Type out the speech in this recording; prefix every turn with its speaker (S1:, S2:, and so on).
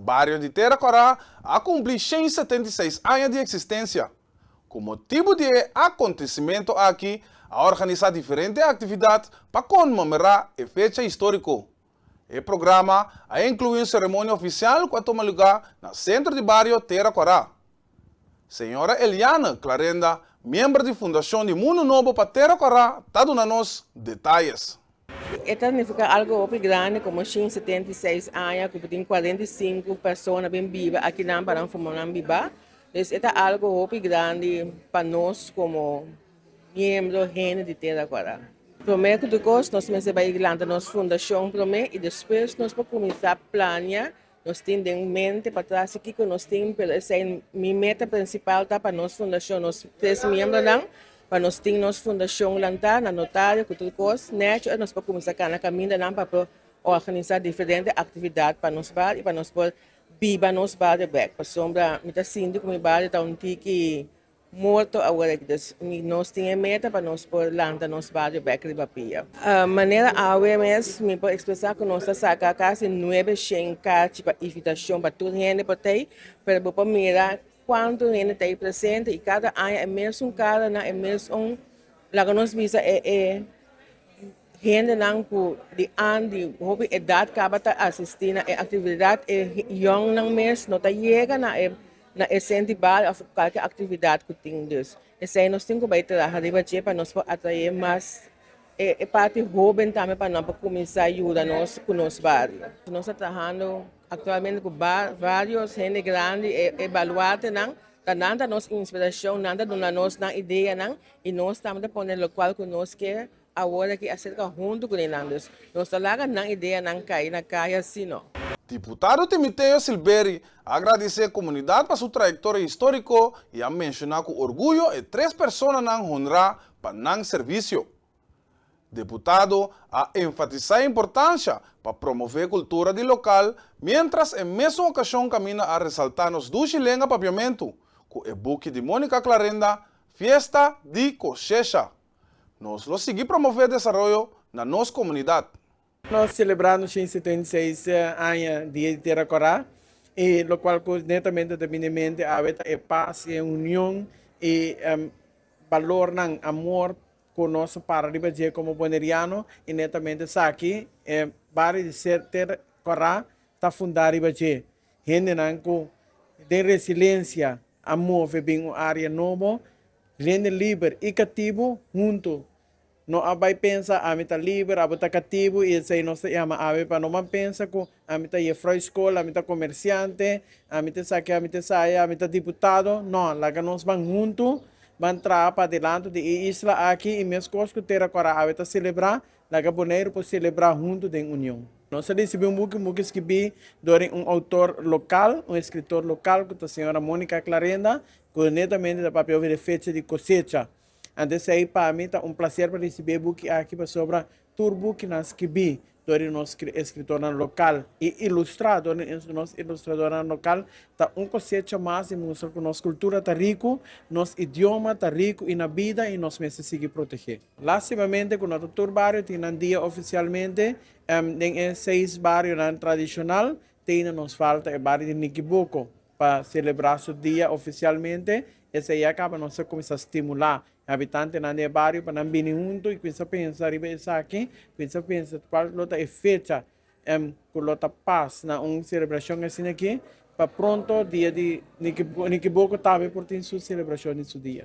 S1: Bario di Tera Kòrá a kumpli 176 aña di eksistensia. Ku motibu di e akontesimentu aki a organisá diferente aktividat pa konmemorá e fecha históriko. E programa a inkluí un seremonia ofisial ku a tuma lugá na Sentro di Bario Tera Kòrá. Señora Eliane Clarenda, miembro di Fundashon di Mundu Nobo pa Tera Kòrá ta duna nos detayes.
S2: E ta nifiká algu hopi grandi komo 176 aña ku tin 45 persona bin biba akinan pa nan forma nan bibá. Dus e ta algu hopi grandi pa nos komo miembro hende di Tera Kòrá. Promé ku tur kos nos mester bai lanta nos fundashon promé i despues nos por kuminsá plania. Nos tin den mente pa tras kiko nos tin, pero esei mi meta prinsipal ta pa nos fundashon, nos tres miembronan, pa nos tin nos fundashon lantá na notario ku tur kos nèchi ora nos por kuminsá kana kamindanan pa por organisá diferente aktividat pa nos bario i pa nos por biba nos bario bèk. Pasobra mi ta sinti ku mi bario ta un tiki morto awor aki. Dus nos tin e meta pa nos por lanta nos bario bek riba pia. Manera awe mes mi por expresa cu nos ta saca casi 900 carchi pa invitacion pa tur hende por tey, pero bo por mira cuanto hende ta presente y cada aña e mesun caranan, e mesun, laga nos bisa e e hendenan cu di an di hopi edad caba ta asisti na e actividad, e yongnan mes no ta yega na e na e sentibal òf kualke aktividat ku tin. Dus esei nos tin ku bai traha riba dje pa nos por atraé mas e e parti hóben tambe pa nan por kuminsá yuda nos ku nos bario. Nos ta trahando aktualmente ku vários hende grandi, e e baluartenan, ta nan ta nos inspirashon, nan ta duna nos nan ideanan i nos tambe ta pone lokual ku nos ke Awor aki aserka huntu ku nan, dus nos ta laga nan ideanan kai na kaya si no.
S1: Diputado Timiteo Silberi a agradisé komunidat pa su trayektoria históriko i a menshoná ku orguyo e tres personanan honrá pa nan servisio. Deputado a enfatisá e importansha pa promové kultura di lokal miéntras e mesun okashon kaminda a resaltá nos dushi lenga papiamentu ku e buki di Monica Clarenda Fiesta di Koshesha. Nos lo sigui promové desaroyo na nos komunidat.
S3: Nos selebrá nos 176 aña Dia di Tera Kòrá i lokual ku netamente ta bini mente awe ta e pas i e union i balornan, amor ku nos a para riba dje komo boneriano i netamente esaki e bario di Tera Kòrá ta fundá riba dje. Hendenan ku den resilensia a move bin un área nobo. Hende liber i katibu huntu no a bai pensa, Ami ta liber, abo ta katibu, i esei nos ta yama awe pa no ban pensa ku ami ta yefrou skol, ami ta komersiante, ami ta esaki, ami ta esaya, ami ta diputado. No, laga nos ban huntu, ban traha pa adelanto di e isla aki i meskos ku Tera Kòrá awe ta selebrá, laga Boneiru por selebrá huntu den union. Nos a risibí un buki, un buki skibí dor di un outor lokal, un eskritor lokal ku ta señora Monica Clarenda, Ku netamente ta papia over e fecha di kosecha. Anto esei pa mi ta un plaser pa risibí e buki aki pasobra tur bukinan skibí dor di nos eskritornan lokal i ilustrá dor di nos ilustradornan lokal ta un kosecha mas di mustra ku nos kultura ta riku, nos idioma ta riku i na bida i nos mester sigui protegé. Lastimamente ku no ta tur bario tin nan dia ofisialmente den e seis barionan tradishonal, te ainda nos falta e bario di Nikiboko. Pa selebrá su dia ofisialmente, esei a kaba nos a kuminsá stimulá e habitantenan di e bario pa nan bini huntu i kuminsá pensa riba esaki, kuminsá pensa kual lo ta e fecha ku lo ta pas na un selebrashon asina aki, pa pronto dia di Nikiboko tambe por tin su selebrashon di su dia.